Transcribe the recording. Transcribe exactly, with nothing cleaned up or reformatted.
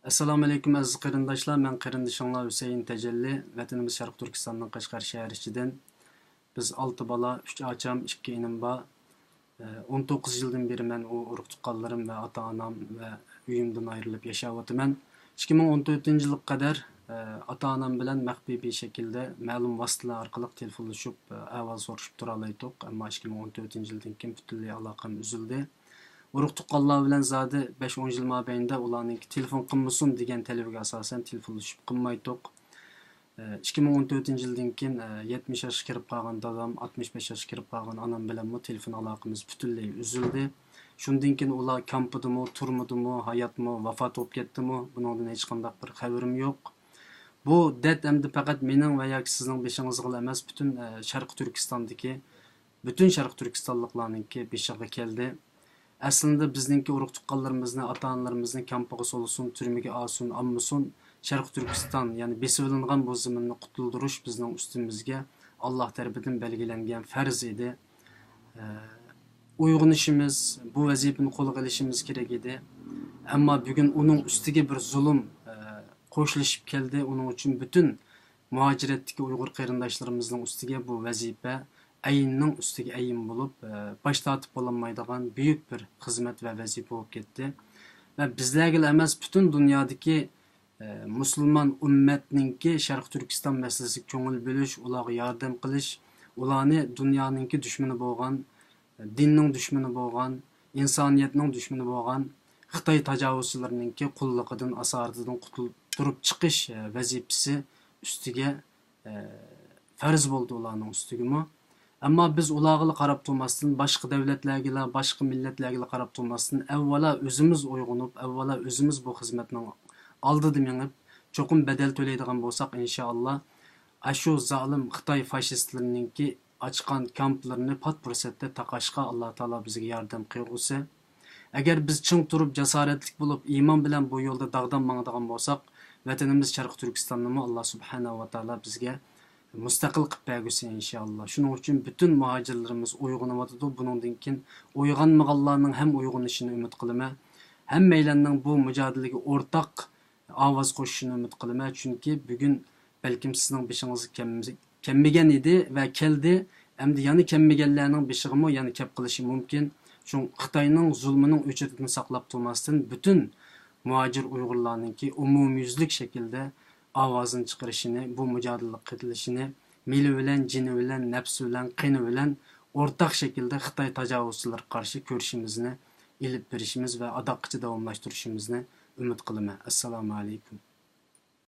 ئەسسالامۇئەلەيكۇم ئەزىز قېرىنداشلار، مەن قېرىندىشىڭلار ھۈسەيىن تەجەللى، ۋەتىنىمىز شەرقىي تۈركىستاننىڭ قەشقەر شەھىرى ئىچىدىن. بىز ئالتە بالا، ئۈچ ئاچام، ئىككى ئىنىم بار. ئون توققۇز يىلدىن بېرى مەن ئۇ ئۇرۇق-تۇغقانلىرىم ۋە ئاتا-ئانام ۋە ئۆيۈمدىن ئايرىلىپ ياشاۋاتىمەن. ئىككى مىڭ ئون تۆتىنچى يىلغا قەدەر، ئاتا-ئانام بىلەن مەخپىي بىر شەكىلدە مەلۇم ۋاسىتىلەر ئارقىلىق تېلېفونلىشىپ، ئەھۋال سورىشىپ تۇرالايتتۇق. ئەمما ئىككى مىڭ ئون تۆتىنچى يىلدىن كېيىن پۈتۈنلەي ئالاقەم ئۈزۈلدى. ئۇرۇق-تۇغقانلار بىلەن زادى بەش-ئون يىل مابەينىدە ئۇلارنىڭكى تېلېفون قىلمىسۇن دېگەن تەلىپىگە ئاساسەن تېلېفونلىشىپ قىلمايتتۇق. ئىككى مىڭ ئون تۆتىنچى يىلدىن كېيىن يەتمىش ياشقا كىرىپ قالغان دادام، ئاتمىش بەش ياشقا كىرىپ قالغان ئانام بىلەنمۇ تېلېفون ئالاقىمىز پۈتۈنلەي ئۈزۈلدى. شۇندىن كېيىن ئۇلار كامپىدىمۇ، تۈرمىدىمۇ، ھاياتمۇ، ۋاپات بولۇپ كەتتىمۇ، بۇنىڭدىن ھېچقانداق بىر خەۋىرىم يوق. بۇ دەرد ئەمدى پەقەت مېنىڭ ۋە ياكى سىزنىڭ بېشىڭىزغىلا ئەمەس، پۈتۈن شەرقىي تۈركىستاندىكى، پۈتۈن شەرقىي تۈركىستانلىقلارنىڭكى بېشىغا كەلدى. ئەسلىندە بىزنىڭكى ئۇرۇق-تۇغقانلىرىمىزنى، ئاتا-ئانىلىرىمىزنى كامپىغا سولىسۇن، تۈرمىگە ئالسۇن، ئالمىسۇن، شەرقىي تۈركىستان، يەنى بېسىۋېلىنغان بۇ زېمىننى قۇتۇلدۇرۇش بىزنىڭ ئۈستىمىزگە ئاللاھ تەرىپىدىن بەلگىلەنگەن پەرز ئىدى. ئە، ئويغىنىشىمىز، بۇ ۋەزىپىنى قولغا ئېلىشىمىز كېرەك ئىدى. ئەمما بۈگۈن ئۇنىڭ ئۈستىگە بىر زۇلۇم، ئە، قوشۇلۇشۇپ كەلدى. ئۇنىڭ ئۈچۈن پۈتۈن مۇھاجىرەتتىكى ئۇيغۇر قېرىنداشلىرىمىزنىڭ ئۈستىگە بۇ ۋەزىپە ئەيننىڭ ئۈستىگە ئەين بولۇپ، ئە، باش تارتىپ بولالمايدىغان بۈيۈك بىر خىزمەت ۋە ۋەزىپە بولۇپ كەتتى. ۋە بىزلەرگىلا ئەمەس، پۈتۈن دۇنيادىكى، ئە، مۇسۇلمان ئۈممەتنىڭكى شەرقىي تۈركىستان مەسىلىسىگە كۆڭۈل بۆلۈش، ئۇلارغا ياردەم قىلىش، ئۇلارنى دۇنيانىڭكى دۈشمىنى بولغان، دىننىڭ دۈشمىنى بولغان، ئىنسانىيەتنىڭ دۈشمىنى بولغان خىتاي تاجاۋۇزچىلىرىنىڭكى قۇللۇقىدىن، ئاسارىتىدىن قۇتۇلدۇرۇپ چىقىش، ئە، ۋەزىپىسى ئۈستىگە، ئە، پەرز بولدى ئۇلارنىڭ ئۈستىگىمۇ. ئەمما بىز ئۇلارغىلا قاراپ تۇرماستىن، باشقا دۆلەتلەرگىلا، باشقا مىللەتلەرگىلا قاراپ تۇرماستىن، ئەۋۋالا ئۆزىمىز ئويغىنىپ، ئەۋۋالا ئۆزىمىز بۇ خىزمەتنىڭ ئالدىدا مېڭىپ، چوقۇم بەدەل تۆلەيدىغان بولساق، ئىنشائاللا، ئاشۇ زالىم خىتاي فاشىستلىرىنىڭكى ئاچقان كامپلىرىنى پات پۇرسەتتە تاقاشقا ئاللا تائالا بىزگە ياردەم قىلغۇسى. ئەگەر بىز چىڭ تۇرۇپ، جاسارەتلىك بولۇپ، ئىمان بىلەن بۇ يولدا داغدام ماڭىدىغان بولساق، ۋەتىنىمىز شەرقىي تۈركىستاننىمۇ ئاللا سۇبھانەھۇ ۋە تائالا بىزگە مۇستەقىل قىلىپ بەرگۈسى، ئىنشائاللا. شۇنىڭ ئۈچۈن پۈتۈن مۇھاجىرلىرىمىز ئويغىنىۋاتىدۇ. بۇنىڭدىن كېيىن ئويغانمىغانلارنىڭ ھەم ئويغىنىشىنى ئۈمىد قىلىمەن. ھەممەيلەننىڭ بۇ مۇجادىلىگە ئورتاق ئاۋاز قوشۇشىنى ئۈمىد قىلىمەن، چۈنكى بۈگۈن بەلكىم سىزنىڭ بېشىڭىزغا كەلمىگەن ئىدى ۋە كەلدى، ئەمدى يەنە كەلمىگەنلەرنىڭ بېشىغىمۇ يەنە كەپ قېلىشى مۇمكىن. شۇڭا خىتاينىڭ زۇلمىنىڭ ئۆچىرىدىن ساقلاپ تۇرماستىن، پۈتۈن مۇھاجىر ئۇيغۇرلارنىڭكى ئومۇميۈزلۈك شەكىلدە ئاۋازىنى چىقىرىشىنى، بۇ مۇجادىلىگە قېتىلىشىنى، مېلى بىلەن، جېنى بىلەن، نەپسى بىلەن، قېنى بىلەن ئورتاق شەكىلدە خىتاي تاجاۋۇزچىلىرىغا قارشى كۈرىشىمىزنى ئېلىپ بېرىشىمىز ۋە ئاداققىچە داۋاملاشتۇرۇشىمىزنى ئۈمىد قىلىمەن. ئەسسالامۇئەلەيكۇم.